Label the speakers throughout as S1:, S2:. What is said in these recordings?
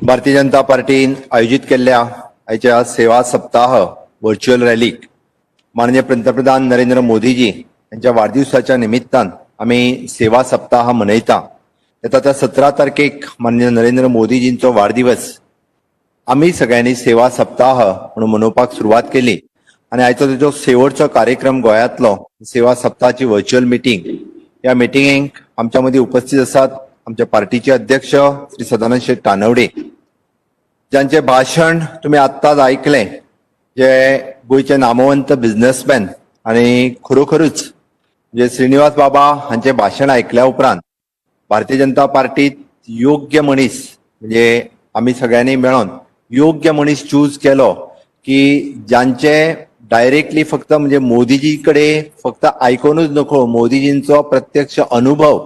S1: भारतीय जनता पार्टीन आयोजीत केल्ल्या आयच्या सेवा सप्ताह व्हर्च्युअल रॅलीक माननीय पंतप्रधान नरेंद्र मोदीजी यांच्या वाढदिवसाच्या निमित्तान आमी सेवा सप्ताह मनयता. येता त्या 17 तारखेक माननीय नरेंद्र मोदीजींचो वाढदिवस आमी सगळ्यांनी सेवा सप्ताह म्हणून मनोवपाक सुरवात केली आनी आयचो तेजो शेवटचो कार्यक्रम गोंयांतलो सेवा सप्ताहाची व्हर्च्युअल मिटींग. ह्या मिटिंगेक आमच्या मदीं उपस्थित आसात आमच्या पार्टीचे अध्यक्ष श्री सदानंद शेट तानवडे, ज्यांचे भाशण तुम्ही आत्ताच आयकलें, जे गोंयचे नामवंत बिझनेसमॅन आनी खरोखरूच म्हणजे श्रीनिवास बाबा हांचें भाशण आयकल्या उपरांत भारतीय जनता पार्टीत योग्य मनीस, म्हणजे आमी सगळ्यांनी मेळोन योग्य मनीस चूज केलो की ज्यांचे डायरेक्टली फक्त म्हणजे मोदीजी कडेन फक्त आयकुनूच नको, मोदीजींचो प्रत्यक्ष अनुभव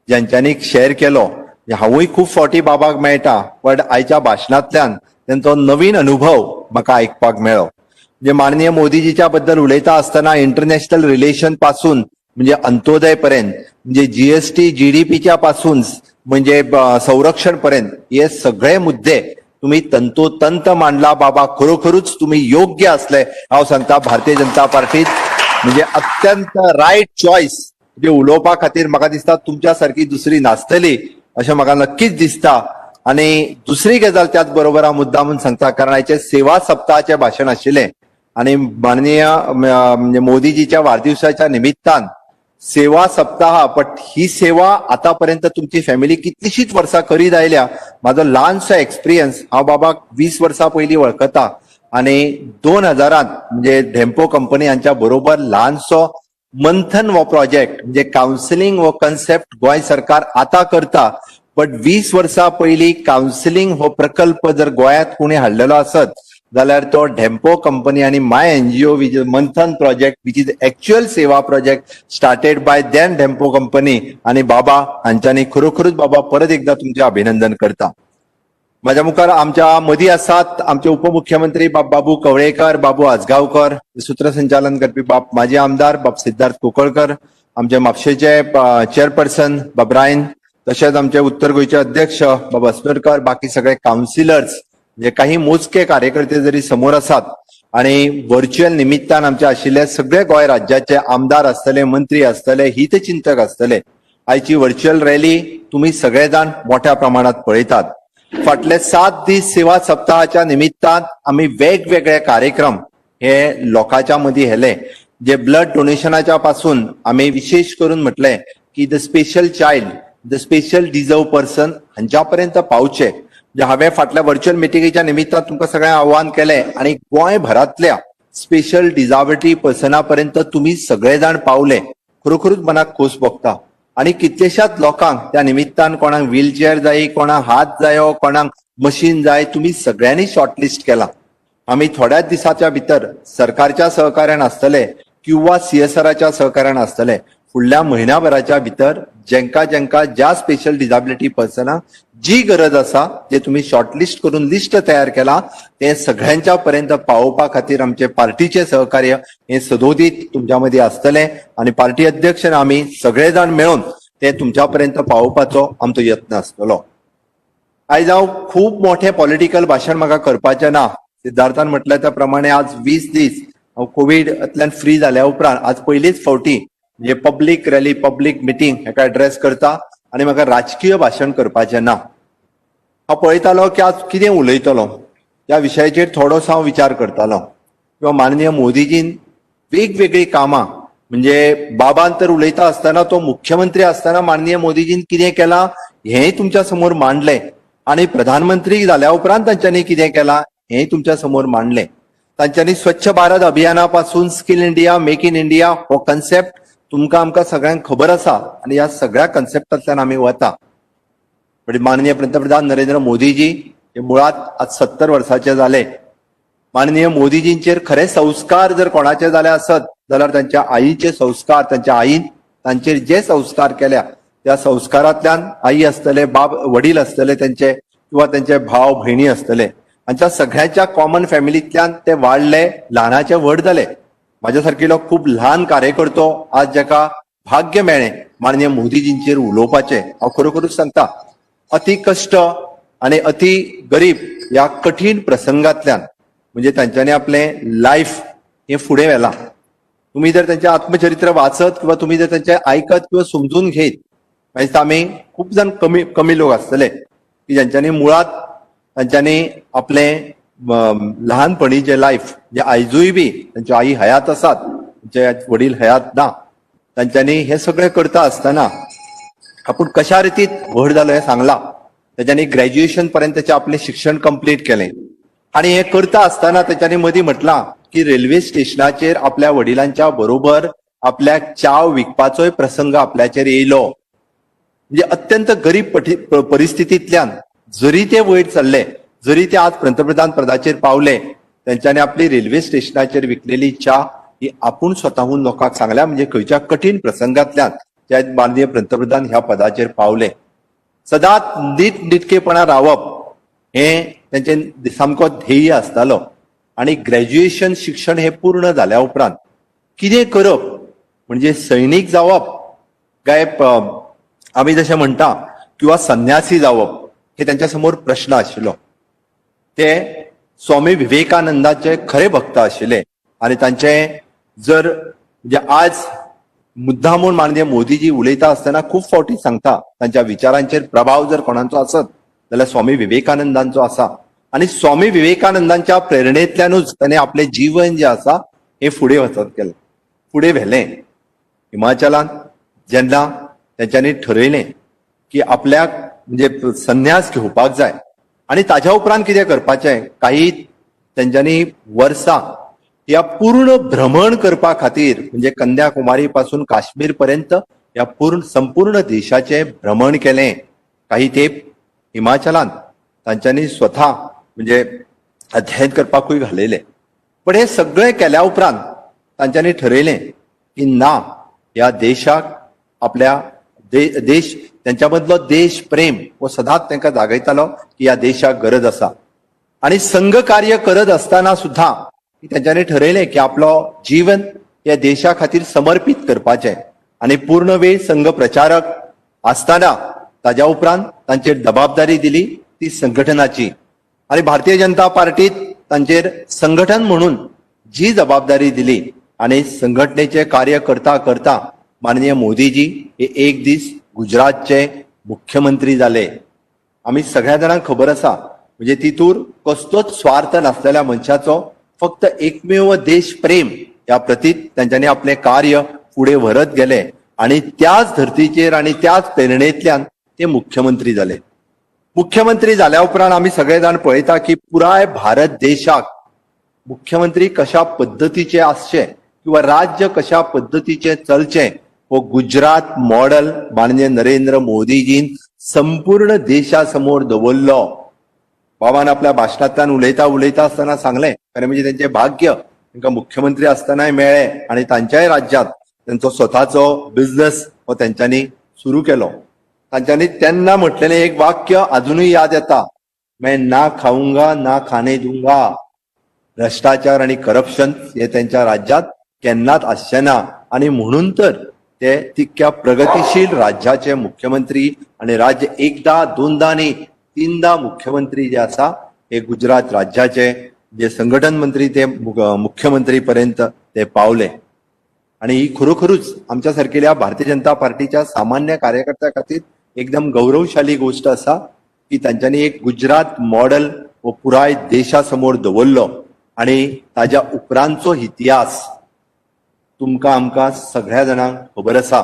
S1: ज्यांच्यांनी शेअर केलो. हांवूय खूब फावटी बाबाक मेळटा, बट आयच्या भाशणांतल्यान तेंचो नवीन अनुभव म्हाका आयकपाक मेळ्ळो. म्हणजे माननीय मोदीजीच्या बद्दल उलयता आसतना इंटरनॅशनल रिलेशन पासून म्हणजे अंत्योदय पर्यंत, म्हणजे जीएसटी जीडीपीच्या पासून म्हणजे संरक्षण पर्यंत हे सगळे मुद्दे तुम्ही तंतोतंत मांडला बाबा. खरोखरूच तुम्ही योग्य असले. हांव सांगता, भारतीय जनता पार्टीत म्हणजे अत्यंत रायट चॉयस म्हणजे उलोवपा खातीर म्हाका दिसता तुमच्या सारकी दुसरी नासतली अशें म्हाका नक्कीच दिसता. आनी दुसरी गजाल त्याच बरोबर हांव मुद्दामून सांगता, कारण आयचें सेवा सप्ताहाचें भाशण आशिल्लें आनी माननीय म्हणजे मोदीजीच्या वाढदिवसाच्या निमित्तान सेवा सप्ताह, बट ही सेवा आतापर्यंत तुमची फॅमिली कितलीशीच वर्सां करीत आयल्या. म्हाजो ल्हानसो एक्सपिरियन्स, हांव बाबाक 20 वर्सां पयलीं वळखता आनी 2000त म्हणजे ढेम्पो कंपनी हांच्या बरोबर ल्हानसो मंथन हो प्रोजेक्ट, म्हणजे कावन्सिलिंग हो कन्सेप्ट गोंय सरकार आता करता, बट 20 वर्सां पयलीं कावन्सिलिंग हो प्रकल्प जर गोंयांत कोणी हाडलेलो आसत जाल्यार तो ढेम्पो कंपनी आनी my NGO, which is Manthan project, which is actual Seva project started by then Dempo company आनी बाबा हांच्यांनी. खरोखरूच बाबा, परत एकदा तुमचें अभिनंदन करता. माझ्या मुखार आमच्या मदीं आसात आमचे उपमुख्यमंत्री बाब बाबू कवळेकर, बाबू आजगांवकर, सूत्रसंचालन करपी बाब माजी आमदार बाब सिद्धार्थ कुंकळकर, आमचे म्हापशेचे चेअरपर्सन बाब रायन, तशेंच आमचे उत्तर गोंयचे अध्यक्ष बाब अस्नोडकर, बाकी सगळे कावन्सिलर्स, म्हणजे काही मोजके कार्यकर्ते जरी समोर आसात आणि व्हर्च्युअल निमित्तान आमचे आशिल्ले सगळे गोंय राज्याचे आमदार आसतले, मंत्री आसतले, हितचिंतक आसतले. आयची व्हर्च्युअल रॅली तुम्ही सगळे जाण मोठ्या प्रमाणात पळयतात. फाटले 7 दीस सेवा सप्ताहाच्या निमित्तान आमी वेगवेगळे कार्यक्रम हे लोकांच्या मदीं हेले, जे ब्लड डोनेशनाच्या पासून आमी विशेष करून म्हटलें की the special child, the special deserve person हांच्या पर्यंत पावचे. म्हणजे हांवें फाटल्या व्हर्च्युअल मिटिंगेच्या निमित्तान तुमकां सगळ्यांक आव्हान केलें आनी गोंयभरांतल्या स्पेशल डिजाबिलिटी पर्सना पर्यंत तुमी सगळे जाण पावले. खरोखरूच मनाक खोस भोगता आनी कितलेशाच लोकांक त्या निमित्तान, कोणाक व्हीलचेअर जाय, कोणाक हात जायो, कोणाक मशीन जाय, तुमी सगळ्यांनी शॉर्टलिस्ट केला. आमी थोड्याच दिसाच्या भितर सरकारच्या सहकार्यान आसतले किंवा सीएसआराच्या सहकार्यान आसतले, फुडल्या म्हयन्याभराच्या भितर जेंका जेंका ज्या स्पेशल डिजाबिलिटी पर्सनाक जी गरज आसा, जे तुमी शॉर्टलिस्ट करून लिस्ट तयार केला, ते सगळ्यांच्या पर्यंत पावोवपा खातीर आमचे पार्टीचे सहकार्य हे सदोदीत तुमच्या मदीं आसतले आनी पार्टी अध्यक्ष आनी आमी सगळे जाण मेळून ते तुमच्या पर्यंत पावोवपाचो आमचो यत्न आसतलो. आयज हांव खूब मोठें पॉलिटिकल भाशण म्हाका करपाचें ना. सिद्धार्थान म्हटलें त्या प्रमाणे आज 20 दीस हांव कोवीडांतल्यान फ्री जाल्या उपरांत आज पयलीच फावटी म्हणजे पब्लीक रॅली, पब्लीक मिटींग हेका एड्रेस करता आनी म्हाका राजकीय भाशण करपाचें ना. हांव पळयतालो की आज कितें उलयतलो ह्या विशयाचेर थोडोसो हांव विचार करतालो किंवा माननीय मोदीजीन वेगवेगळीं कामां, म्हणजे बाबान तर उलयता आसतना, तो मुख्यमंत्री आसतना माननीय मोदीजीन कितें केलां हेंय तुमच्या समोर मांडलें आनी प्रधानमंत्री जाल्या उपरांत तांच्यांनी कितें केलां हेंय तुमच्या समोर मांडलें. तांच्यांनी स्वच्छ भारत अभियाना पासून skill India, make in India हो कन्सेप्ट तुमकां आमकां सगळ्यांक खबर आसा आनी ह्या सगळ्या कन्सेप्टांतल्यान आमी वता. पण माननीय पंतप्रधान नरेंद्र मोदीजी हे मुळात आज 70 वर्साचे जाले. माननीय मोदीजींचेर खरे संस्कार जर कोणाचे जाले आसत जाल्यार तांच्या आईचे संस्कार. तांच्या आईन तांचेर जे संस्कार केल्या त्या संस्कारांतल्यान आई आसतले, बाब वडील आसतले त्यांचे किंवा त्यांचे भाव भयणी आसतले, हांच्या सगळ्यांच्या कॉमन फॅमिलींतल्यान ते वाडले, ल्हानाचे व्हड जाले. म्हाज्या सारकिलो खूब ल्हान कार्यकर्तो आज जाका भाग्य मेळ्ळें माननीय मोदीजींचेर उलोवपाचें, हांव खरोखरूच सांगता, अति कश्ट आनी अति गरीब ह्या कठीण प्रसंगांतल्यान म्हणजे तांच्यांनी आपलें लायफ हें फुडें व्हेलां. तुमी जर त्यांचे आत्मचरित्र वाचत किंवा तुमी जर त्यांचे आयकत किंवा समजून घेत मागीर आमी खूब जाण कमी कमी लोक आसतले की ज्यांच्यांनी मुळात तांच्यांनी आपलें लहानपणी जे लायफ जे आयजूय बी तांच्यो आई हयात आसात, तांचे वडील हयात ना, तांच्यांनी हे सगळें करता आसतना आपूण कशा रितीत व्हड जालो हें सांगलां. तेच्यांनी ग्रॅज्युएशन पर्यंत तेचें आपलें शिक्षण कंप्लीट केलें आनी हें करता आसतना तेच्यांनी मदीं म्हटलां की रेल्वे स्टेशनाचेर आपल्या वडिलांच्या बरोबर आपल्याक च्याव विकपाचोय प्रसंग आपल्याचेर येयलो. म्हणजे अत्यंत गरीब परिस्थितींतल्यान जरी ते वयर चल्ले, जरी ते आज पंतप्रधान पदाचेर पावले, तेंच्यांनी आपली रेल्वे स्टेशनाचेर विकलेली च्या ही आपूण स्वताहून लोकांक सांगल्या. म्हणजे खंयच्या कठीण प्रसंगांतल्यान ते माननीय पंतप्रधान ह्या पदाचेर पावले. सदांच नीट निटकेपणा रावप हें तेंचें सामको ध्येय आसतालो. आनी ग्रॅज्युएशन शिक्षण हें पूर्ण जाल्या उपरांत कितें करप म्हणजे सैनीक जावप काय आमी जशें म्हणटा किंवा संन्यासी जावप हे तेंच्या समोर प्रश्न आशिल्लो. ते स्वामी विवेकानंदाचे खरे भक्त आशिल्ले आनी तांचे जर म्हणजे आज मुद्दामून माननीय मोदीजी उलयता आसतना खूब फावटी सांगता तांच्या विचारांचेर प्रभाव जर कोणाचो आसत जाल्यार स्वामी विवेकानंदांचो आसा. आनी स्वामी विवेकानंदांच्या प्रेरणेंतल्यानूच ताणें आपलें जीवन जें आसा हें फुडें वचत गेलें, फुडें व्हेलें. हिमाचलांत जेन्ना तेंच्यांनी ठरयलें की आपल्याक म्हणजे संन्यास घेवपाक जाय आनी ताज्या उपरांत कितें करपाचें, काही तेंच्यांनी वर्सां ह्या पूर्ण भ्रमण करपा खातीर म्हणजे कन्याकुमारी पासून काश्मीर पर्यंत ह्या पूर्ण संपूर्ण देशाचें भ्रमण केलें. काही तेंप हिमाचलांत तांच्यांनी स्वता म्हणजे अध्ययन करपाकूय घालयलें. पण हे सगळें केल्या उपरांत तांच्यांनी ठरयलें की ना, ह्या देशाक आपल्या देश तेंच्या मदलो देश प्रेम हो सदांच तांकां जागयतालो की ह्या देशाक गरज आसा. आनी संघ कार्य करत आसतना सुद्दां तेंच्यांनी ठरयलें की आपलो जीवन ह्या देशा खातीर समर्पीत करपाचें. आनी पूर्ण वेळ संघ प्रचारक आसतना ताज्या उपरांत तांचेर जबाबदारी दिली ती संघटनाची. आनी भारतीय जनता पार्टीत तांचेर संघटन म्हणून जी जबाबदारी दिली आनी संघटनेचें कार्य करता करता माननीय मोदीजी हे एक दीस गुजरातचे मुख्यमंत्री जाले. आमी सगळ्या जाणांक खबर आसा म्हणजे तितूर कसलोच स्वार्थ नासलेल्या मनशाचो फक्त एकमेव देश प्रेम ह्या प्रतीत तांच्यांनी आपलें कार्य फुडें व्हरत गेले आनी त्याच धर्तीचेर आनी त्याच प्रेरणेंतल्यान ते मुख्यमंत्री जाले. मुख्यमंत्री जाल्या उपरांत आमी सगळे जाण पळयता की पुराय भारत देशाक मुख्यमंत्री कशा पद्दतीचे आसचे किंवा राज्य कशा पद्दतीचे चलचें हो गुजरात मॉडल माननीय नरेंद्र मोदीजीन संपूर्ण देशा समोर दवरलो. बाबान आपल्या भाशणांतल्यान उलयता उलयता आसतना सांगलें, खरें म्हणजे तेंचें भाग्य तांकां मुख्यमंत्री आसतनाय मेळ्ळें आनी तांच्याय राज्यांत तेंचो स्वताचो बिझनस हो तेंच्यांनी सुरू केलो. तांच्यांनी तेन्ना म्हटलेलें एक वाक्य अजुनूय याद येता, मैं ना खाऊंगा ना खाने दूंगा. भ्रष्टाचार आनी करप्शन हे तेंच्या राज्यांत केन्नाच आसचें ना. आनी म्हणून तर ते तितक्या प्रगतीशील राज्याचे मुख्यमंत्री आनी राज्य एकदा दोनदा न्ही तीनदा मुख्यमंत्री जे आसा हे गुजरात राज्याचे जे संघटन मंत्री ते मुख्यमंत्री पर्यंत ते पावले. आनी ही खरोखरूच आमच्या सारकेल्या भारतीय जनता पार्टीच्या सामान्य कार्यकर्त्या खातीर एकदम गौरवशाली गोश्ट आसा की तांच्यांनी एक गुजरात मॉडल हो पुराय देशा समोर दवरलो. आनी ताज्या उपरांतचो इतिहास तुमकां आमकां सगळ्या जाणांक खबर आसा.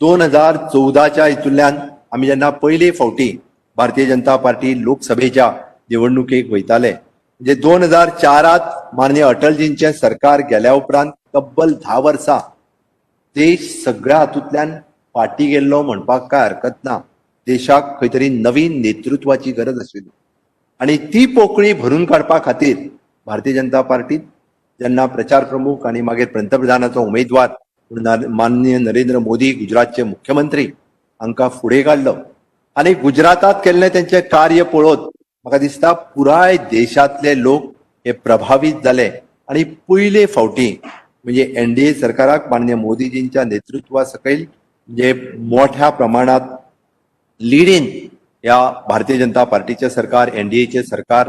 S1: 2014च्या हितूंतल्यान आमी जेन्ना पयले फावटी भारतीय जनता पार्टी लोकसभेच्या निवडणुकेक वयताले, म्हणजे 2004 माननीय अटलजींचें सरकार गेल्या उपरांत तब्बल 10 वर्सां देश सगळ्या हातूंतल्यान फाटीं गेल्लो म्हणपाक काय हरकत ना. देशाक खंय तरी नवीन नेतृत्वाची गरज आशिल्ली आनी ती पोकळी भरून काडपा खातीर भारतीय जनता पार्टीत जेन्ना प्रचार प्रमुख आनी मागीर पंतप्रधानाचो उमेदवार माननीय नरेंद्र मोदी गुजरातचे मुख्यमंत्री हांकां फुडें काडलो आनी गुजरातात केल्लें तेंचें कार्य पळोवन म्हाका दिसता पुराय देशांतले लोक हे प्रभावीत जाले. आनी पयले फावटी म्हणजे एनडीए सरकाराक माननीय मोदीजींच्या नेतृत्वा सकयल म्हणजे मोठ्या प्रमाणात लिडीन ह्या भारतीय जनता पार्टीचे सरकार, एनडीएचे सरकार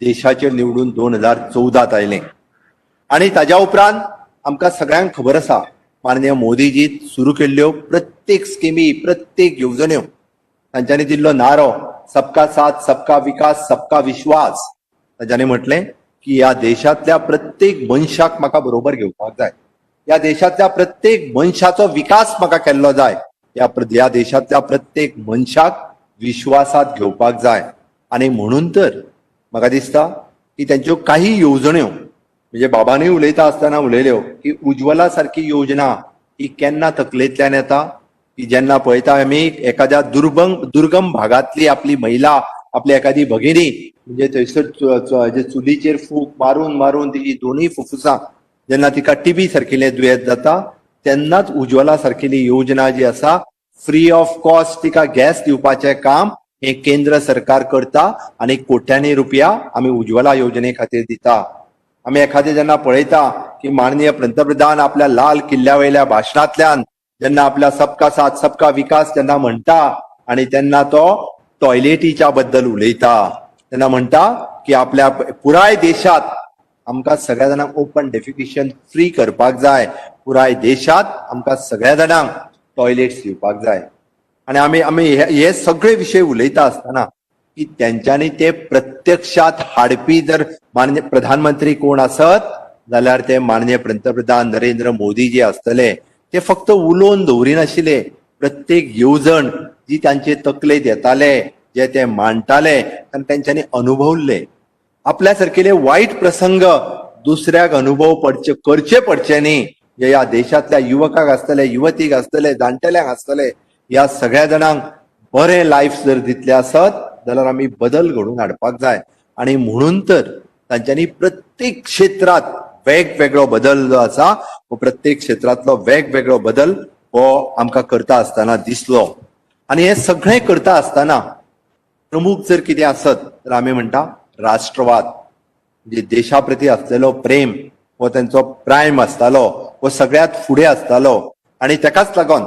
S1: देशाचेर निवडून 2014 आयलें आनी ताज्या उपरांत आमकां सगळ्यांक खबर आसा माननीय मोदीजी सुरू केल्ल्यो प्रत्येक स्किमी, प्रत्येक येवजण्यो, तांच्यांनी दिल्लो नारो सबका साथ, सबका विकास, सबका विश्वास. तांच्यांनी म्हटलें की ह्या देशांतल्या प्रत्येक मनशाक म्हाका बरोबर घेवपाक जाय, ह्या देशांतल्या प्रत्येक मनशाचो विकास म्हाका केल्लो जाय, ह्या देशांतल्या प्रत्येक मनशाक विश्वासात घेवपाक जाय. आनी म्हणून तर म्हाका दिसता की त्यांच्यो काही येवजण्यो म्हणजे बाबांनी उलयता आसतना उलयल्यो की उज्वला सारकी योजना ही केन्ना तकलेंतल्यान येता की जेन्ना पळयता आमी एखाद्या दुर्गम भागांतली आपली महिला, आपली एखादी भगिनी म्हणजे थंयसर चुलीचेर फूक मारून मारून तिची दोनूय फुफ्फुसां जेन्ना तिका टीबी सारकिल्लें दुयेंत जाता तेन्नाच उज्वला सारकिली योजना जी आसा फ्री ऑफ कॉस्ट तिका गॅस दिवपाचें काम हे केंद्र सरकार करता आनी कोट्यांनी रुपया आमी उज्वला योजने खातीर दिता. आमी एखादें जेन्ना पळयता की माननीय पंतप्रधान आपल्या लाल किल्ल्या वयल्या भाशणांतल्यान जेन्ना आपल्या सबका साथ सबका विकास जेन्ना म्हणटा आनी तेन्ना तो टॉयलेटीच्या बद्दल उलयता, तेन्ना म्हणटा की आपल्या पुराय देशात आमकां सगळ्या जाणांक ओपन डेफिकेशन फ्री करपाक जाय, पुराय देशात आमकां सगळ्या जाणांक टॉयलेट्स दिवपाक जाय. आनी आमी आमी हे सगळे विशय उलयता आसतना की तेंच्यांनी ते प्रत्यक्षात हाडपी जर माननीय प्रधानमंत्री कोण आसत जाल्यार ते माननीय पंतप्रधान नरेंद्र मोदी जे आसतले. ते फक्त उलोवन दवरिनाशिल्ले, प्रत्येक येवजण जी तांचे तकलेंत येताले, जे ते मांडटाले आनी तेंच्यांनी अनुभवल्ले. आपल्या सारकेले वायट प्रसंग दुसऱ्याक अनुभव पडचे करचे पडचे न्ही, जे ह्या देशांतल्या युवकाक आसतले, युवतीक आसतले, जाणटेल्यांक आसतले, ह्या सगळ्या जाणांक बरें लायफ जर दितले आसत जाल्यार आमी बदल घडोवन हाडपाक जाय. आनी म्हणून तर तांच्यांनी प्रत्येक क्षेत्रांत वेगवेगळो बदल जो आसा हो प्रत्येक क्षेत्रांतलो वेगवेगळो बदल हो आमकां करता आसतना दिसलो. आनी हे सगळें करता आसतना प्रमुख जर कितें आसत तर आमी म्हणटा राष्ट्रवाद, म्हणजे देशा प्रती आसलेलो प्रेम हो तेंचो प्रायम आसतालो, हो सगळ्यांत फुडें आसतालो. आनी तेकाच लागून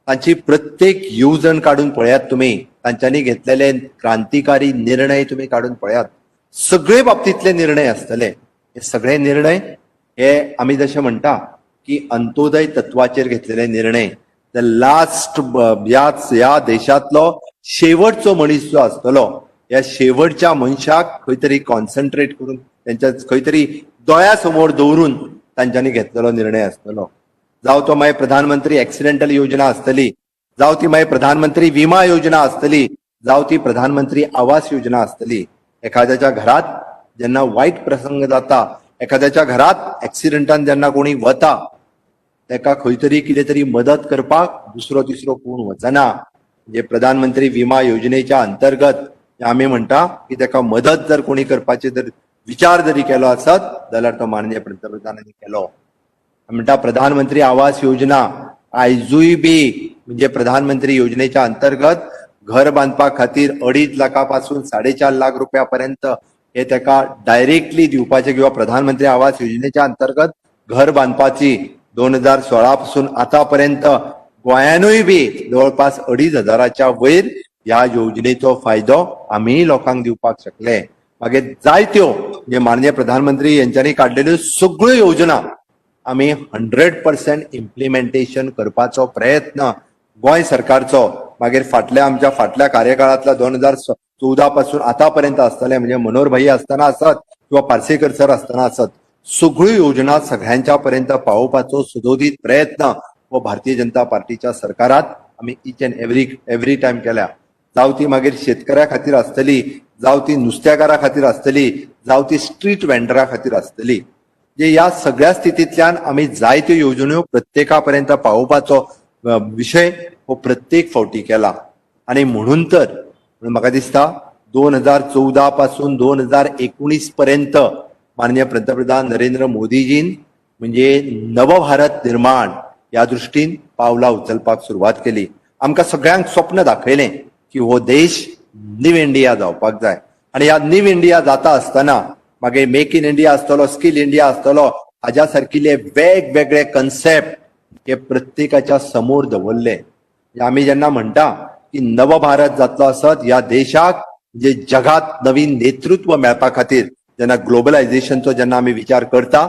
S1: तांची प्रत्येक येवजण काडून पळयात तुमी, तांच्यांनी घेतलेले क्रांतिकारी निर्णय तुमी काडून पळयात, सगळे बाबतींतले निर्णय आसतले. हे सगळे निर्णय हे आमी जशें म्हणटा की अंत्योदय तत्वाचेर घेतलेले निर्णय, the last ह्या देशांतलो शेवटचो मनीस जो आसतलो ह्या शेवटच्या मनशाक खंय तरी कॉन्सन्ट्रेट करून तेंच्या खंय तरी दोळ्या समोर दवरून तांच्यांनी घेतलेलो निर्णय आसतलो. जावं तो मागीर प्रधानमंत्री एक्सिडेंटल योजना आसतली, जावं ती मागीर प्रधानमंत्री विमा योजना आसतली, जावं ती प्रधानमंत्री आवास योजना आसतली. एखाद्याच्या घरात जेन्ना वायट प्रसंग जाता, एखाद्याच्या घरात एक्सिडंटान जेन्ना कोणी वता तेका खंय तरी कितें तरी मदत करपाक दुसरो तिसरो कोण वचना. म्हणजे प्रधानमंत्री विमा योजनेच्या अंतर्गत आमी म्हणटा की तेका मदत जर कोणी करपाची जर विचार जरी केलो आसत जाल्यार तो माननीय पंतप्रधानांनी केलो. म्हणटा प्रधानमंत्री आवास योजना आयजूय बी म्हणजे प्रधानमंत्री योजनेच्या अंतर्गत घर बांदपा खातीर 2.5 लाखा पासून 4.5 लाख रुपया पर्यंत हे तेका डायरेक्टली दिवपाचे किंवा प्रधानमंत्री आवास योजनेच्या अंतर्गत घर बांदपाची 2016 पासून आतां पर्यंत गोंयानूय बी जवळपास 2,500 वयर ह्या योजनेचो फायदो आमी लोकांक दिवपाक शकले. मागीर जायत्यो म्हणजे माननीय प्रधानमंत्री यांच्यांनी काडलेल्यो सगळ्यो योजना आमी 100% इम्प्लिमेंटेशन करपाचो प्रयत्न गोंय सरकारचो मागीर फाटल्या आमच्या फाटल्या कार्यकाळांतल्या 2014 पासून आतां पर्यंत आसतले, म्हणजे मनोहर भाई आसतना आसत किंवा पार्सेकर सर आसतना आसत, सगळ्यो योजना सगळ्यांच्या पर्यंत पावोवपाचो सदोदीत प्रयत्न हो भारतीय जनता पार्टीच्या सरकारात आमी इच अँड एवरी टायम केल्या. जावं ती मागीर शेतकऱ्या खातीर आसतली, जावं ती नुस्त्याकारा खातीर आसतली, जावं ती स्ट्रीट वेंडरा खातीर आसतली, जे ह्या सगळ्या स्थितींतल्यान आमी जायत्यो येवजण्यो प्रत्येका पर्यंत पावोवपाचो विशय हो प्रत्येक फावटी केला. आनी म्हणून तर म्हाका दिसता 2014 पासून 2019 पर्यंत माननीय पंतप्रधान नरेंद्र मोदीजीन म्हणजे नवभारत निर्माण ह्या दृश्टीन पावलां उचलपाक सुरवात केली. आमकां सगळ्यांक स्वप्न दाखयलें की हो देश न्यू इंडिया जावपाक जाय. आनी ह्या न्यू इंडिया जाता आसतना मागीर मेक इन इंडिया आसतलो, स्कील इंडिया आसतलो, हाज्या सारकिले वेगवेगळे कन्सेप्ट हे प्रत्येकाच्या समोर दवरले. आमी जेन्ना म्हणटा की नव भारत जातलो आसत ह्या देशाक, म्हणजे जगात नवीन नेतृत्व मेळपा खातीर जेन्ना ग्लोबलायझेशनचो जेन्ना आमी विचार करता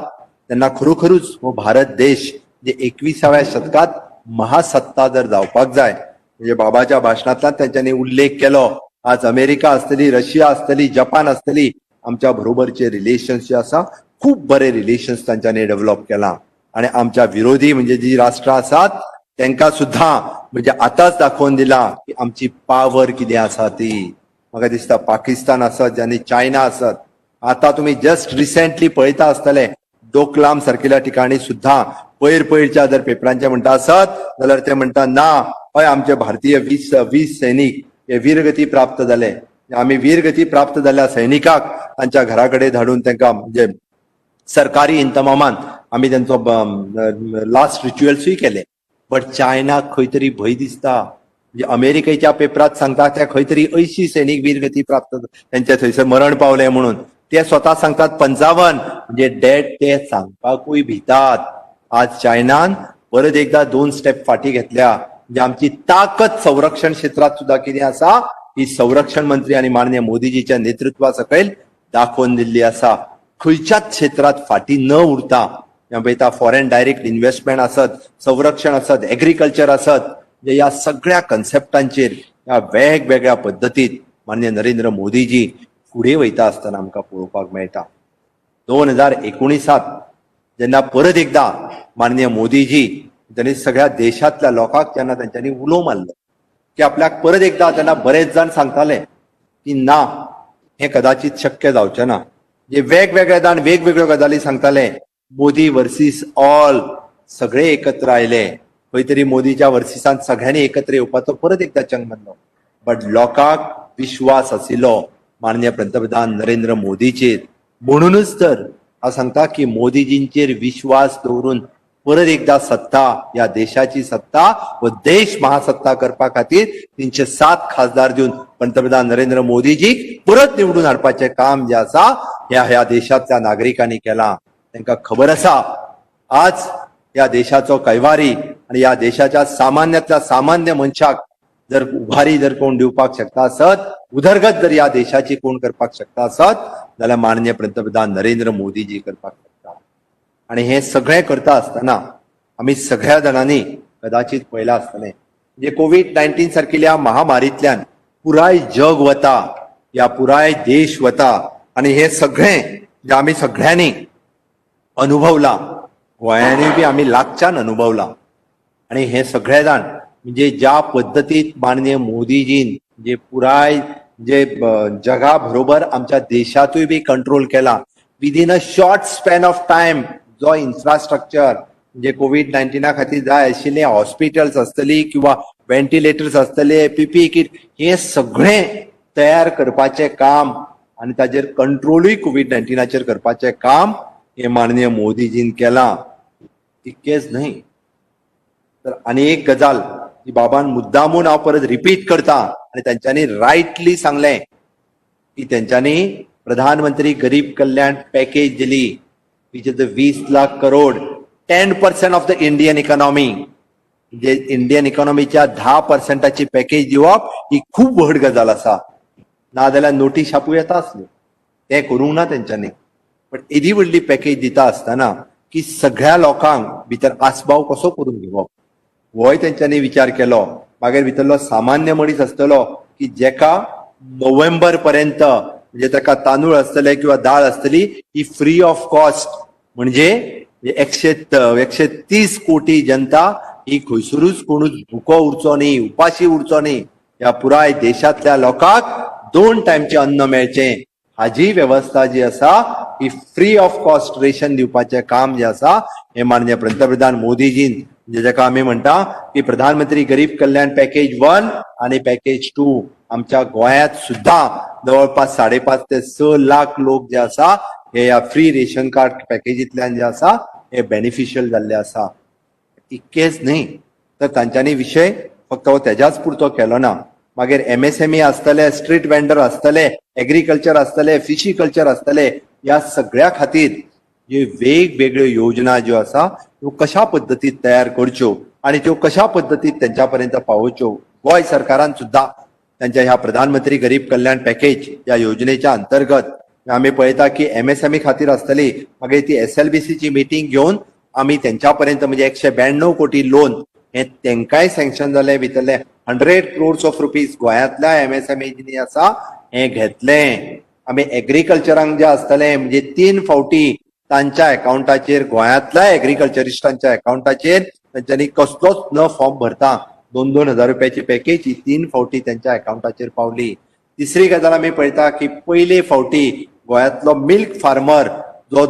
S1: तेन्ना खरोखरूच हो भारत देश जे 21व्या शतकात महासत्ता जर जावपाक जाय, म्हणजे बाबाच्या भाशणांतल्यान तेंच्यांनी उल्लेख केलो, आज अमेरिका आसतली, रशिया आसतली, जपान आसतली, आमच्या बरोबरचे रिलेशन्स जे आसा खूब बरे रिलेशन्स तांच्यांनी डेव्हलप केला. आणि आमच्या विरोधी म्हणजे जी राष्ट्रां आसात तेंकां सुद्दां म्हणजे आतांच दाखोवन दिला की आमची पावर कितें आसा ती. म्हाका दिसता पाकिस्तान आसत आनी चायना आसत, आतां तुमी जस्ट रिसेंटली पळयता आसतले डोकलाम सारकिल्या ठिकाणी सुद्दां पयर पयरच्या जर पेपरांचे म्हणटा आसत जाल्यार ते म्हणटा ना, हय आमचे भारतीय 20 सैनीक हे वीरगती प्राप्त जाले. आमी वीरगती प्राप्त जाल्ल्या सैनिकाक तांच्या घरा कडेन धाडून तांकां म्हणजे सरकारी इंतमामान आमी तेंचो लास्ट रिच्युअल्सूय केले. बट चायनाक खंय तरी भंय दिसता, म्हणजे अमेरिकेच्या पेपरात सांगता त्या खंय तरी 80 सैनीक वीरगती प्राप्त तेंचे थंयसर मरण पावले म्हणून, ते स्वता सांगतात 55, म्हणजे डेड ते सांगपाकूय भितात. आज चायनान परत एकदा 2 स्टेप फाटी घेतल्या, म्हणजे आमची ताकद संरक्षण क्षेत्रात सुद्दां कितें आसा ही संरक्षण मंत्री आनी माननीय मोदीजीच्या नेतृत्वा सकयल दाखोवन दिल्ली आसा. खंयच्याच क्षेत्रात फाटी न उरता, पळयता फॉरेन डायरेक्ट इन्व्हेस्टमेंट आसत, संरक्षण आसत, एग्रीकल्चर आसत, म्हणजे ह्या सगळ्या कन्सेप्टांचेर ह्या वेगवेगळ्या पद्दतीत माननीय नरेंद्र मोदीजी फुडें वयता आसतना आमकां पळोवपाक मेळटा. 2019 जेन्ना परत एकदा माननीय मोदीजी त्यांनी सगळ्या देशांतल्या लोकांक जेन्ना तेंच्यांनी उलो मारलो की आपल्याक परत एकदा, तेन्ना बरेच जाण सांगताले की ना हें कदाचित शक्य जावचें ना, जे वेगवेगळे जाण वेगवेगळ्यो गजाली सांगताले. मोदी वर्सीस ऑल सगळे एकत्र आयले, खंय तरी मोदीच्या वर्सिसान सगळ्यांनी एकत्र येवपाचो परत एकदा चंग बांदलो. बट लोकांक विश्वास आशिल्लो माननीय पंतप्रधान नरेंद्र मोदीचेर, म्हणूनच तर हांव सांगता की मोदीजींचेर विश्वास दवरून परत एकदा सत्ता, ह्या देशाची सत्ता व देश महासत्ता करपा खातीर 307 खासदार दिवन पंतप्रधान नरेंद्र मोदीजीक परत निवडून हाडपाचें काम जें आसा ह्या ह्या देशांतल्या नागरिकांनी केलां. तांकां खबर आसा आज ह्या देशाचो कैवारी आनी ह्या देशाच्या सामान्यांतल्या सामान्य मनशाक जर उभारी जर कोण दिवपाक शकता आसत, उदरगत जर ह्या देशाची कोण करपाक शकता आसत जाल्यार माननीय पंतप्रधान नरेंद्र मोदीजी करपाक शकता. आनी हें सगळें करता आसतना आमी सगळ्या जाणांनी कदाचित पळयलां आसतलें, म्हणजे कोवीड-19 सारकिल्या महामारींतल्यान पुराय जग वता, ह्या पुराय देश वता, आनी हें सगळें जे आमी सगळ्यांनी अनुभवलां, गोंयांनी बी आमी लागच्यान अनुभवलां. आनी हें सगळे जाण म्हणजे ज्या पद्दतीत माननीय मोदीजीन म्हणजे पुराय जे जगा बरोबर आमच्या देशांतूय बी कंट्रोल केला within a short span of time, जो इन्फ्रास्ट्रक्चर म्हणजे कोवीड-19 खातीर जाय आशिल्ले हॉस्पिटल्स आसतली किंवा व्हेंटिलेटर्स आसतले, पीपीई किट, हे सगळें तयार करपाचें काम आनी ताजेर कंट्रोलूय कोवीड-19 करपाचें काम हे माननीय मोदीजीन केलां. तितकेंच न्हय तर आनी एक गजाल जी बाबान मुद्दामून हांव परत रिपीट करता, आनी तेंच्यांनी रायटली सांगलें की तेंच्यांनी प्रधानमंत्री गरीब कल्याण पॅकेज दिली, which is the 20 lakh crore, 10% of the Indian economy. म्हणजे इंडियन इकॉनॉमीच्या 10% पॅकेज दिवप ही खूब व्हड गजाल आसा. नाजाल्यार नोटी छापू येता आसल्यो, तें करूंक ना तेंच्यांनी. पण एदी व्हडली पॅकेज दिता आसतना की सगळ्या लोकांक भितर आसपाव कसो करून घेवप होय तेंच्यांनी विचार केलो. मागीर भितरलो सामान्य मनीस आसतलो की जेका नोव्हेंबर पर्यंत म्हणजे ताका तांदूळ आसतले किंवा दाळ आसतली ही फ्री ऑफ कॉस्ट, म्हणजे 130 कोटी जनता ही खंयसरूच कोणूच भुको उरचो न्ही, उपाशी उरचो न्ही, ह्या पुराय देशांतल्या लोकांक 2 टायमचें अन्न मेळचें हाजी वेवस्था जी आसा ही फ्री ऑफ कॉस्ट रेशन दिवपाचें काम जें आसा हें माननीय पंतप्रधान मोदीजीन, म्हणजे जाका आमी म्हणटा की प्रधानमंत्री गरीब कल्याण पॅकेज 1 आनी पॅकेज 2, आमच्या गोंयांत सुद्दां जवळपास 5.5 ते 6 लाख लोक जे आसा हे ह्या फ्री रेशन कार्ड पॅकेजींतल्यान जे आसा हे बेनिफिशियल जाल्ले आसा. इतकेच न्हय तर तांच्यांनी विशय फक्त हो तेज्याच पुरतो केलो ना, मागीर एमएसएमई आसतले, स्ट्रीट वेंडर आसतले, एग्रीकल्चर आसतले, फिशीकल्चर आसतले, ह्या सगळ्या खातीर ज्यो वेगवेगळ्यो योजना ज्यो आसा त्यो कशा पद्दतीन तयार करच्यो आनी त्यो कशा पद्दतीन तेंच्या पर्यंत पावोवच्यो. गोंय सरकारान सुद्दां त्यांच्या ह्या प्रधानमंत्री गरीब कल्याण पॅकेज ह्या योजनेच्या अंतर्गत आमी पळयता की एमएसएमई खातीर आसतली, मागीर ती एसएलबीसीची मिटींग घेवन आमी तेंच्या पर्यंत म्हणजे 192 कोटी लोन हे तेंकांय सँक्शन जालें. भितरले 100 क्रोर्स ऑफ रुपीज गोंयांतल्या एमएसएमईनी आसा हें घेतलें. आमी एग्रीकल्चरांक जे आसतलें म्हणजे 3 फावटी तांच्या अकाउंटाचेर, गोंयांतल्या एग्रीकल्चरिस्टांच्या अकाउंटाचेर तांच्यांनी कसलोच न फॉर्म भरता 2-2 हजार रुपयाची पॅकेज ही 3 फावटी त्यांच्या अकाउंटाचेर पावली. तिसरी गजाल आमी पळयता की पयले फावटी गोंयांतलो मिल्क फार्मर जो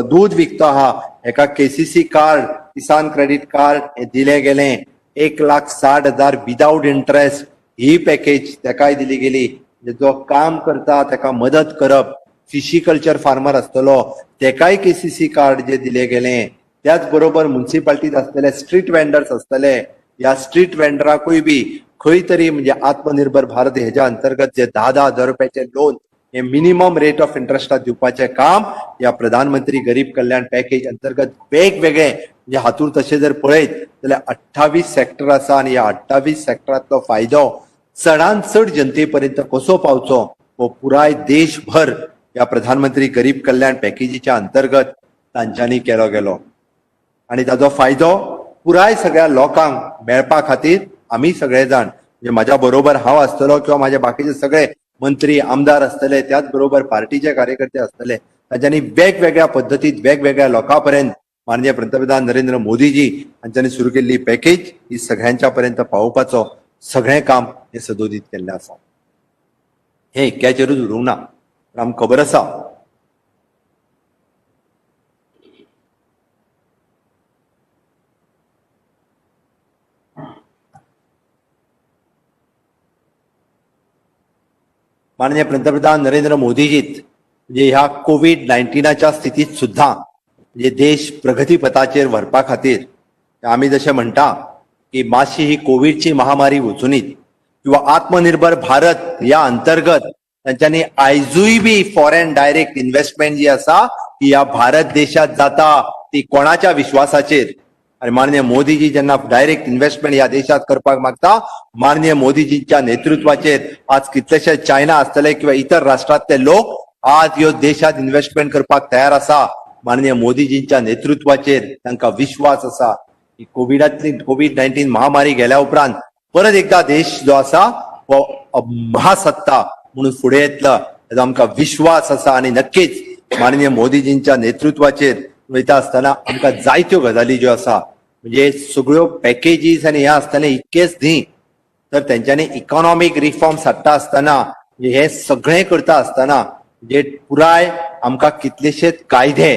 S1: दूध विकता आहा हेका KCC card, Kisan credit card हें दिलें गेलें. 1,60,000 विदाउट इंट्रस्ट ही पॅकेज तेकाय दिली गेली. जो काम करता तेका मदत करप, फिशिकल्चर फार्मर आसतलो तेकाय केसीसी कार्ड जे दिले गेले. त्याच बरोबर मुन्सिपाल्टीत आसतले स्ट्रीट वेंडर्स आसतले, ह्या स्ट्रीट वेंडराकूय बी खंय तरी म्हणजे आत्मनिर्भर भारत हेज्या अंतर्गत जे 10-10 हजार रुपयाचे लोन हे मिनिमम रेट ऑफ इंट्रस्टात दिवपाचें काम ह्या प्रधानमंत्री गरीब कल्याण पॅकेज अंतर्गत वेगवेगळे म्हणजे हातूंत तशें जर पळयत जाल्यार 28 सेक्टर आसा आनी ह्या 28 सेक्टरांतलो फायदो चडान चड जनते पर्यंत कसो पावचो हो पुराय देशभर ह्या प्रधानमंत्री गरीब कल्याण पॅकेजीच्या अंतर्गत तांच्यांनी केलो गेलो आनी ताजो फायदो पुराय सगळ्या लोकांक मेळपा खातीर आमी सगळे जाण म्हणजे म्हाज्या बरोबर हांव आसतलो किंवा म्हाजे बाकीचे सगळे मंत्री आमदार आसतले, त्याच बरोबर पार्टीचे कार्यकर्ते आसतले, तांच्यांनी वेगवेगळ्या पद्दतीत वेगवेगळ्या लोकां पर्यंत माननीय पंतप्रधान नरेंद्र मोदीजी हांच्यांनी सुरू केल्ली पॅकेज ही सगळ्यांच्या पर्यंत पावोवपाचो सगळें काम हे सदोदीत केल्लें आसा. हें एक्याचेरूच उरूंक ना, आमकां खबर आसा माननीय पंतप्रधान नरेंद्र मोदीजीत म्हणजे ह्या कोवीड-19च्या स्थितीत सुद्दां म्हणजे देश प्रगतीपथाचेर व्हरपा खातीर आमी जशें म्हणटा की मातशी ही कोवीडची महामारी वचुनीत किंवा आत्मनिर्भर भारत ह्या अंतर्गत तांच्यांनी आयजूय बी फॉरेन डायरेक्ट इन्व्हेस्टमेंट जी आसा ती ह्या भारत देशात जाता ती कोणाच्या विश्वासाचेर. आनी माननीय मोदीजी जेन्ना डायरेक्ट इन्व्हेस्टमेंट ह्या देशात करपाक मागता, माननीय मोदीजींच्या नेतृत्वाचेर आज कितलेशे चायना आसतले किंवा इतर राष्ट्रांतले लोक आज ह्यो देशात इन्व्हेस्टमेंट करपाक तयार आसा. माननीय मोदीजींच्या नेतृत्वाचेर तांकां विश्वास आसा की कोविडांतली कोवीड-19 महामारी गेल्या उपरांत परत एकदा देश जो आसा हो महासत्ता म्हणून फुडें येतलो हेजो आमकां विश्वास आसा. आनी नक्कीच माननीय मोदीजींच्या नेतृत्वाचेर वयता आसतना आमकां जायत्यो गजाली ज्यो आसा म्हणजे सगळ्यो पॅकेजीस आनी हें आसतना इतकेच न्ही तर तेंच्यांनी इकॉनॉमीक रिफॉर्म्स हाडटा आसतना म्हणजे हे सगळें करता आसतना म्हणजे पुराय आमकां कितलेशेच कायदे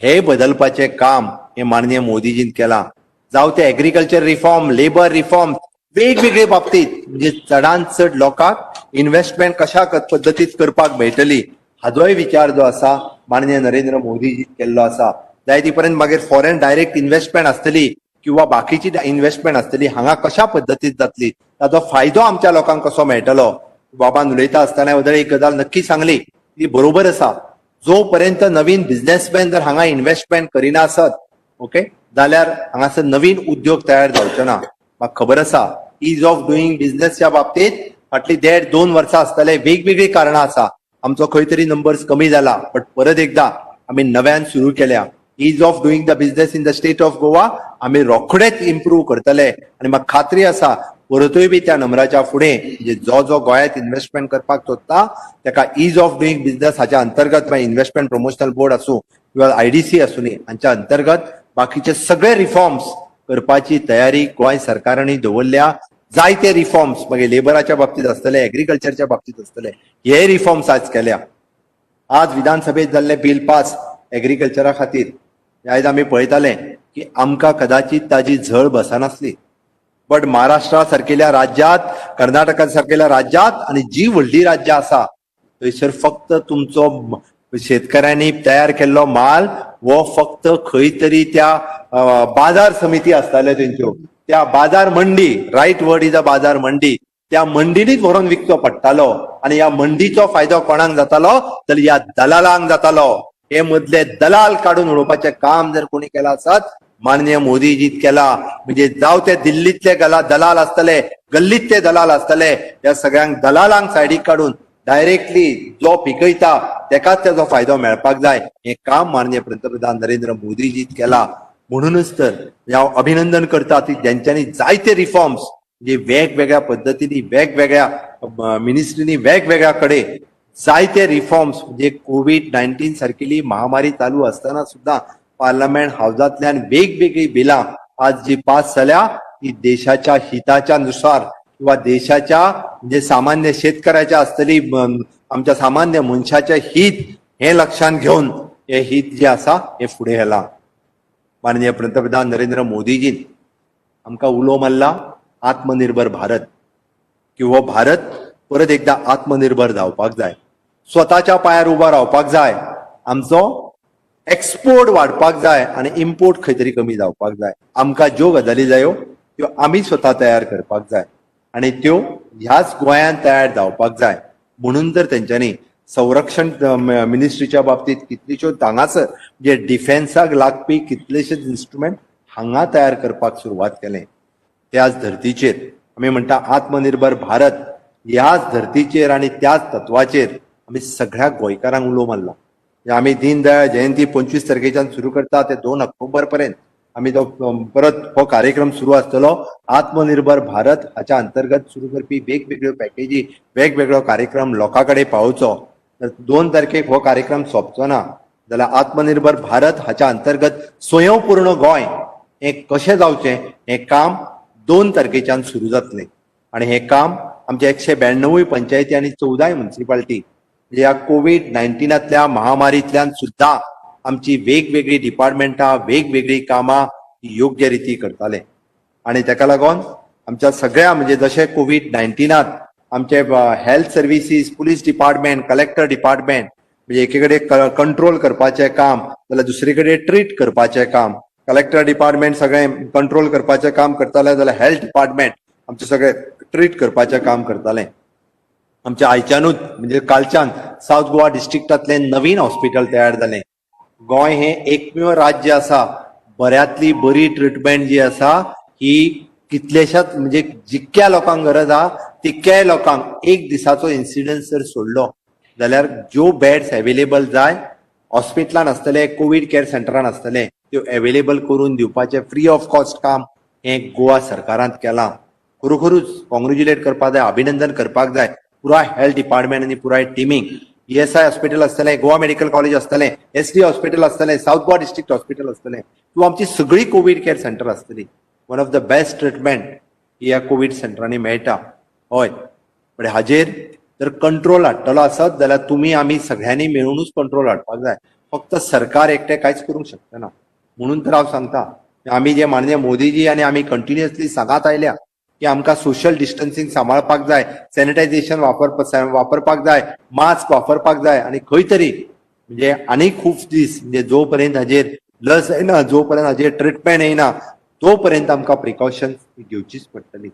S1: हे बदलपाचें काम हें माननीय मोदीजीन केलां. जावं ते एग्रीकल्चर रिफॉर्म, लेबर रिफॉर्म, वेगवेगळे बाबतीत म्हणजे चडान चड लोकांक इन्व्हेस्टमेंट कशा पद्दतीत करपाक मेळटली हाजोय विचार जो आसा माननीय नरेंद्र मोदीजीन केल्लो आसा. जाय ती पर्यंत मागीर फॉरेन डायरेक्ट इन्व्हेस्टमेंट आसतली किंवा बाकीची इन्व्हेस्टमेंट आसतली हांगा कशा पद्दतीत जातली ताचो फायदो आमच्या लोकांक कसो मेळटलो. बाबान उलयता आसतना बद्दल एक गजाल नक्की सांगली ती बरोबर आसा. जो पर्यंत नवीन बिझनेसमॅन जर हांगा इन्व्हेस्टमेंट करिना आसत ओके जाल्यार हांगासर नवीन उद्योग तयार जावचे ना. म्हाका खबर आसा is of doing बिझनेसच्या बाबतीत फाटली 1.5-2 वर्सां आसतले वेगवेगळीं कारणां आसा, आमचो खंय तरी नंबर्स कमी जाला, बट परत एकदा आमी नव्यान सुरू केल्या. Ease of doing the business in the state of Goa आमी रोखडेच इम्प्रूव करतले आनी म्हाका खात्री आसा परतूय बी त्या नंबराच्या फुडें म्हणजे जो जो गोंयांत इन्व्हेस्टमेंट करपाक सोदता ताका is of doing business हाच्या अंतर्गत मागीर इन्व्हेस्टमेंट प्रमोशनल बोर्ड आसूं किंवा आयडीसी आसूं न्ही हांच्या अंतर्गत बाकीचे सगळे रिफॉर्म्स करपाची तयारी गोंय सरकारांनी दवरल्या. जायते रिफॉर्म्स मागीर लेबराच्या बाबतीत आसतले, एग्रीकल्चरच्या बाबतीत आसतले, हे रिफॉर्म्स आज केल्या. आज विधानसभेत जाल्ले बिल पास एग्रीकल्चरा खातीर आयज आमी पळयताले की आमकां कदाचित ताजी झळ बसनासली, बट महाराष्ट्रा सारकेल्या राज्यात, कर्नाटका सारकेल्या राज्यात आनी जी व्हडली राज्यां आसा थंयसर फक्त तुमचो शेतकऱ्यांनी तयार केल्लो माल हो फक्त खंय तरी त्या बाजार समिती आसताल्यो तेंच्यो, त्या बाजार मंडी, रायट वर्ड is a बाजार मंडी, त्या मंडीनीच व्हरून विकचो पडटालो. आनी ह्या मंडीचो फायदो कोणाक जातालो तर ह्या दलालांक जातालो. हे मदले दलाल काडून उडोवपाचें काम जर कोणी केलां आसत माननीय मोदीजीत केला. म्हणजे जावं ते दिल्लीतले दलाल आसतले, गल्लीतले दलाल आसतले, ह्या सगळ्यांक दलालांक सायडीक काडून डायरेक्टली जो पिकयता तेकाच तेजो फायदो मेळपाक जाय, हें काम माननीय पंतप्रधान नरेंद्र मोदीजीत केला. म्हणूनच तर हांव अभिनंदन करता ती ज्यांच्यांनी जायते रिफॉर्म्स म्हणजे वेगवेगळ्या पद्दतींनी वेगवेगळ्या मिनिस्ट्रींनी वेगवेगळ्या कडेन जायते रिफॉर्म्स म्हणजे कोवीड-19 सारकेली महामारी चालू आसतना सुद्दां पार्लमेंट हावजांतल्यान वेगवेगळी बिलां आज जी पास जाल्या ती देशाच्या हिताच्या नुसार किंवा देशाच्या म्हणजे सामान्य शेतकऱ्याच्या आसतली, आमच्या सामान्य मनशाचें हित हें लक्षांत घेवन हें हित जें आसा हें फुडें व्हेलां. माननीय पंतप्रधान नरेंद्र मोदीजीन आमकां उलो मारला आत्मनिर्भर भारत, की हो भारत परत एकदां आत्मनिर्भर जावपाक जाय, स्वताच्या पांयार उबो रावपाक जाय, आमचो एक्सपोर्ट वाडपाक जाय आनी इम्पोर्ट खंय तरी कमी जावपाक जाय. आमकां ज्यो गजाली जायो त्यो आमी स्वता तयार करपाक जाय आनी त्यो ह्याच गोंयांत तयार जावपाक जाय. म्हणून तर तेंच्यांनी संरक्षण मिनिस्ट्रीच्या बाबतींत कितलीश्यो हांगासर म्हणजे डिफेन्साक लागपी कितलेशेच इन्स्ट्रुमेंट हांगा तयार करपाक सुरवात केलें. त्याच धर्तीचेर आमी म्हणटा आत्मनिर्भर भारत, ह्याच धर्तीचेर आनी त्याच तत्वाचेर आमी सगळ्या गोंयकारांक उलो मारला. आमी दीनदयाळ जयंती 25 तारखेच्यान सुरू करता ते 2 ऑक्टोबर पर्यंत आमी तो परत हो कार्यक्रम सुरू आसतलो. आत्मनिर्भर भारत हाच्या अंतर्गत सुरू करपी वेगवेगळ्यो पॅकेजी, वेगवेगळो कार्यक्रम लोकां कडेन पावोवचो. तर 2 तारखेक हो कार्यक्रम सोंपचो ना जाल्यार आत्मनिर्भर भारत हाच्या अंतर्गत स्वयंपूर्ण गोंय हें कशें जावचें हें काम 2 तारखेच्यान सुरू जातलें. आनी हें काम आमच्या 192 पंचायती आनी 14 म्युनिसिपालिटी म्हणजे ह्या कोवीड-19तल्या महामारींतल्यान सुद्दां आमची वेगवेगळी डिपार्टमेंटां वेगवेगळी कामां योग्य रिती करताले. आनी तेका लागून आमच्या सगळ्या म्हणजे जशें कोवीड-19त आमचे health services, police department, collector department म्हणजे एके कडेन कंट्रोल करपाचें काम जाल्यार दुसरे कडेन ट्रीट करपाचें काम, कलेक्टर डिपार्टमेंट सगळें कंट्रोल करपाचें काम करताले जाल्यार हेल्थ डिपार्टमेंट आमचें सगळें ट्रीट करपाचें काम करतालें. आमच्या आयच्यानूच म्हणजे कालच्यान सावथ गोवा डिस्ट्रिक्टांतलें नवीन हॉस्पिटल तयार जालें. गोंय हें एकमेव राज्य आसा बऱ्यांतली बरी ट्रिटमेंट जी आसा ही कितलेशाच म्हणजे जितक्या लोकांक गरज आहा तितक्याय लोकांक एक दिसाचो इन्सिडन्स जर सोडलो जाल्यार ज्यो बेड्स एवेलेबल जाय हॉस्पिटलान आसतले, कोवीड केअर सेंटरान आसतले, त्यो एवेलेबल करून दिवपाचें फ्री ऑफ कॉस्ट काम हें गोवा सरकारान केलां. खरोखरूच कॉंग्रेच्युलेट करपाक जाय, अभिनंदन करपाक जाय पुराय हेल्थ डिपार्टमेंट आनी पुराय टिमीक. ESI hospital आसतलें, गोवा मेडिकल कॉलेज आसतलें, SD hospital आसतलें, सावथ गोवा डिस्ट्रिक्ट हॉस्पिटल आसतलें, किंवा आमची सगळी कोवीड केअर सेंटर आसतली. One of the best treatment ही ह्या कोवीड सेंटरांनी मेळटा. हय, पण हाजेर जर कंट्रोल हाडटलो आसत जाल्यार तुमी आमी सगळ्यांनी मेळुनूच कंट्रोल हाडपाक जाय. फक्त सरकार एकटें कांयच करूंक शकना. म्हणून तर हांव सांगता आमी जे माननीय मोदीजी आनी आमी कंटिन्युअसली सांगत आयल्या की आमकां सोशल डिस्टन्सिंग सांबाळपाक जाय, सॅनिटायझेशन वापरपाक जाय, मास्क वापरपाक जाय. आनी खंय तरी म्हणजे आनी खूब दीस म्हणजे जो पर्यंत हाजेर लस येना, जो पर्यंत हाजेर ट्रिटमेंट येना, तो पर्यंत आमकां प्रिकॉशन्स घेवचीच पडटली.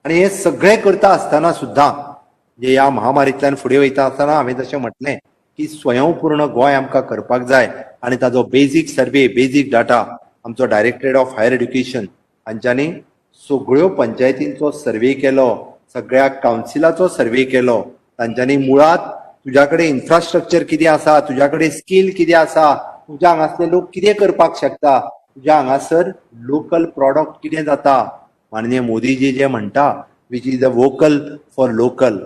S1: आनी हे सगळें करता आसतना सुद्दां म्हणजे ह्या महामारींतल्यान फुडें वयता आसतना हांवें जशें म्हटलें की स्वयंपूर्ण गोंय आमकां करपाक जाय. आनी ताजो बेजीक सर्वे, बेजीक डाटा आमचो डायरेक्टरेट ऑफ हायर एड्युकेशन हांच्यांनी सगळ्यो पंचायतींचो सर्वे केलो, सगळ्या कावन्सिलाचो सर्वे केलो. तांच्यांनी मुळांत तुज्या कडेन इन्फ्रास्ट्रक्चर कितें आसा, तुज्या कडेन स्कील कितें आसा, तुज्या हांगासले लोक कितें करपाक शकता, तुज्या हांगासर लोकल प्रॉडक्ट कितें जाता. माननीय मोदीजी जे म्हणटा which is a vocal for local,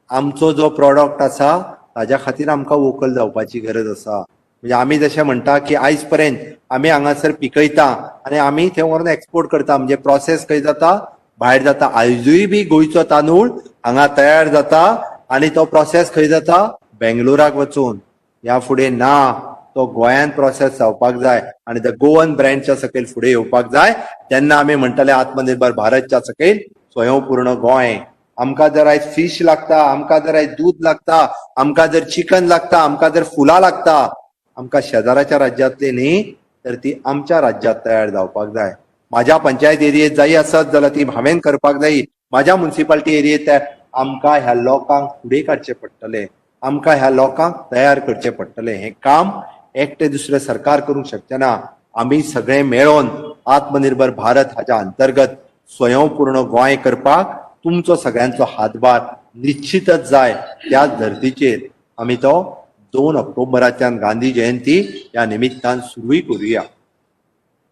S1: आमचो जो प्रॉडक्ट आसा ताज्या खातीर आमकां वोकल जावपाची गरज आसा. म्हणजे आमी जशें म्हणटा की आयज पर्यंत आमी हांगासर पिकयता आनी आमी थंय व्हरून एक्सपोर्ट करता, म्हणजे प्रोसेस खंय जाता, भायर जाता. आयजूय बी गोंयचो तांदूळ हांगा तयार जाता आनी तो प्रोसेस खंय जाता, बेंगलोराक वचून. ह्या फुडें ना, तो गोंयान प्रोसेस जावपाक जाय आनी the Goan ब्रँडच्या सकयल फुडें येवपाक जाय. तेन्ना आमी म्हणटले आत्मनिर्भर भारतच्या सकयल स्वयंपूर्ण गोंय. आमकां जर आयज फीश लागता, आमकां जर आयज दूद लागता, आमकां जर चिकन लागता, आमकां जर फुलां लागता, आमकां शेजाराच्या राज्यांतली न्ही तर ती आमच्या राज्यांत तयार जावपाक जाय. माझ्या पंचायत एरियेत जाय आसत जाल्यार ती हांवें करपाक जाय, माझ्या म्युनिसिपालिटी एरियेत. आमकां ह्या लोकांक फुडें काडचें पडटलें, आमकां ह्या लोकांक तयार करचें पडटलें. हें काम एकटें दुसरें सरकार करूंक शकचें ना. आमी सगळे मेळोन आत्मनिर्भर भारत हाच्या अंतर्गत स्वयंपूर्ण गोंय करपाक तुमचो सगळ्यांचो हातभार निश्चितच जाय. त्याच धर्तीचेर आमी तो 2 ऑक्टोबराच्यान गांधी जयंती ह्या निमित्तान सुरूय करूया.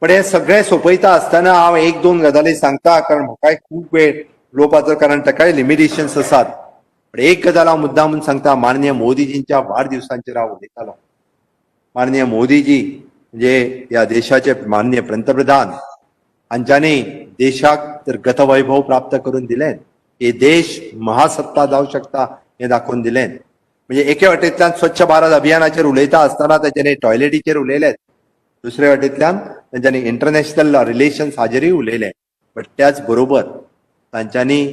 S1: पण हे सगळें सोंपयता आसतना हांव एक दोन गजाली सांगता, कारण म्हाकाय खूब वेळ उलोवपाचो, कारण ताकाय लिमिटेशन्स आसात. पण एक गजाल हांव मुद्दाम म्हणून सांगता, माननीय मोदीजींच्या वाडदिवसांचेर हांव उलयतालो. माननीय मोदीजी म्हणजे ह्या देशाचे माननीय पंतप्रधान, हांच्यांनी देशाक तर गतवैभव प्राप्त करून दिलें, हे देश महासत्ता जावं शकता हें दाखोवन दिलें. म्हणजे एके वाटेंतल्यान स्वच्छ भारत अभियानाचेर उलयता आसतना तांच्यांनी टॉयलेटीचेर उलयलेच, दुसरे वाटेंतल्यान तांच्यांनी इंटरनॅशनल रिलेशन्स हाजेरूय उलयले. बट त्याच बरोबर तांच्यांनी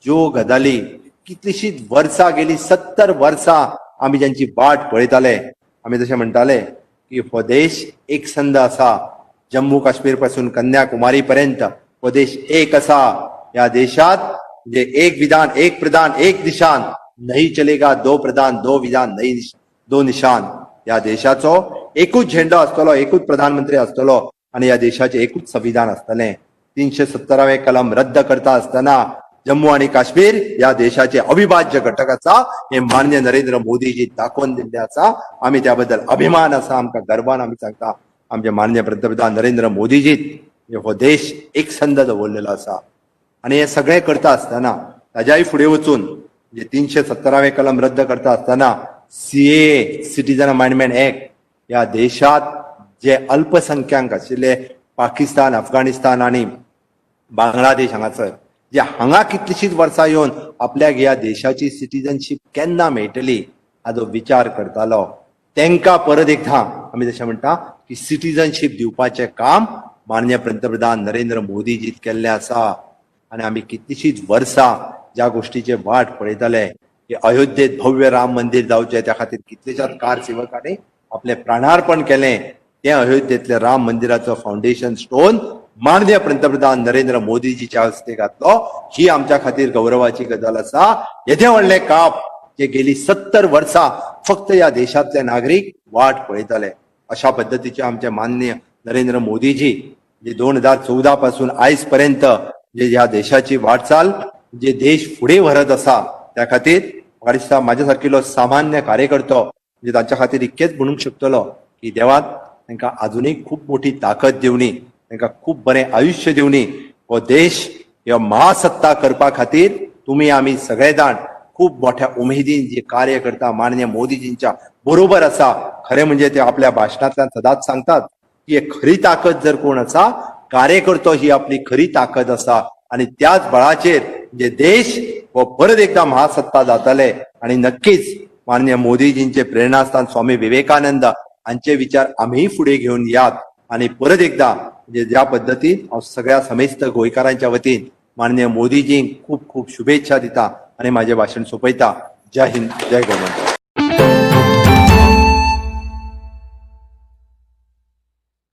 S1: ज्यो गजाली कितलीशींच वर्सां गेली, 70 वर्सां आमी ज्यांची वाट पळयताले, आमी तशें म्हणटाले की हो देश एक संद आसा, जम्मू काश्मीर पासून कन्याकुमारी पर्यंत हो देश एक आसा. ह्या देशात म्हणजे एक विधान, एक प्रधान, एक निशान, नहीं चलेगा दो प्रधान, दो विधान, नहीं दो निशान. ह्या देशाचो एकूच झेंडो आसतलो, एकूच प्रधानमंत्री आसतलो आनी ह्या देशाचें एकूच संविधान आसतलें. 370वें कलम रद्द करता आसतना जम्मू आनी काश्मीर ह्या देशाचे अविभाज्य घटक आसा हे माननीय नरेंद्र मोदीजी दाखोवन दिल्ले आसा. आमी त्या बद्दल अभिमान आसा, आमकां गर्वान आमी सांगता आमचे माननीय पंतप्रधान नरेंद्र मोदीजी हो देश एक संद दवरलेलो आसा. आनी हे सगळें करता आसतना ताज्याय फुडें वचून म्हणजे 370वें कलम रद्द करता आसतना CAA citizen amendment act ह्या देशात जे अल्पसंख्याक आशिल्ले पाकिस्तान, अफगाणिस्तान आनी बांगलादेश हांगासर जे हांगा कितलीशींच वर्सां येवन आपल्याक ह्या देशाची सिटीजनशीप केन्ना मेळटली हाजो विचार करतालो, तांकां परत एकदां आमी जशें म्हणटा की सिटीजनशीप दिवपाचें काम माननीय पंतप्रधान नरेंद्र मोदीजीत केल्लें आसा. आनी आमी कितलीशींच वर्सां ज्या गोश्टीचे वाट पळयताले की अयोध्येत भव्य राम मंदिर जावचें, त्या खातीर कितलेशाच कार सेवकांनी आपलें प्राणार्पण केलें, तें अयोध्येंतलें राम मंदिराचो फावंडेशन स्टोन माननीय पंतप्रधान नरेंद्र मोदीजीच्या हस्ते घातलो. ही आमच्या खातीर गौरवाची गजाल आसा. येदें व्हडलें काप जे गेली 70 वर्सां फक्त ह्या देशांतले नागरीक वाट पळयताले, अशा पद्दतीचे आमचे माननीय नरेंद्र मोदीजी जे 2014 पासून आयज पर्यंत जे ह्या देशाची वाटचाल जे देश फुडें व्हरत आसा, त्या खातीर म्हाका दिसता म्हाज्या सारकिलो सामान्य कार्यकर्तो म्हणजे तांच्या खातीर इतकेंच म्हणूंक शकतलो की देवान तांकां आजुनूय खूब मोठी ताकद दिवनी, तांकां खूब बरें आयुश्य दिवनी. हो देश ह्यो महासत्ता करपा खातीर तुमी आमी सगळे जाण खूब मोठ्या उमेदीन जे कार्य करता माननीय मोदीजींच्या बरोबर आसा. खरें म्हणजे ते आपल्या भाशणांतल्यान सदांच सांगतात की खरी ताकद जर कोण आसा, कार्यकर्तो ही आपली खरी ताकद आसा. आनी त्याच बळाचेर म्हणजे देश हो परत एकदा महासत्ता जातले. आनी नक्कीच माननीय मोदीजींचे प्रेरणास्थान स्वामी विवेकानंद हांचे विचार आमीय फुडें घेवन यात. आनी परत एकदा म्हणजे ज्या पद्दतीन हांव सगळ्या समेस्त गोंयकारांच्या वतीन माननीय मोदीजींक खूब खूब शुभेच्छा दिता आनी म्हाजें भाशण सोंपयता. जय हिंद, जय गोमंतक.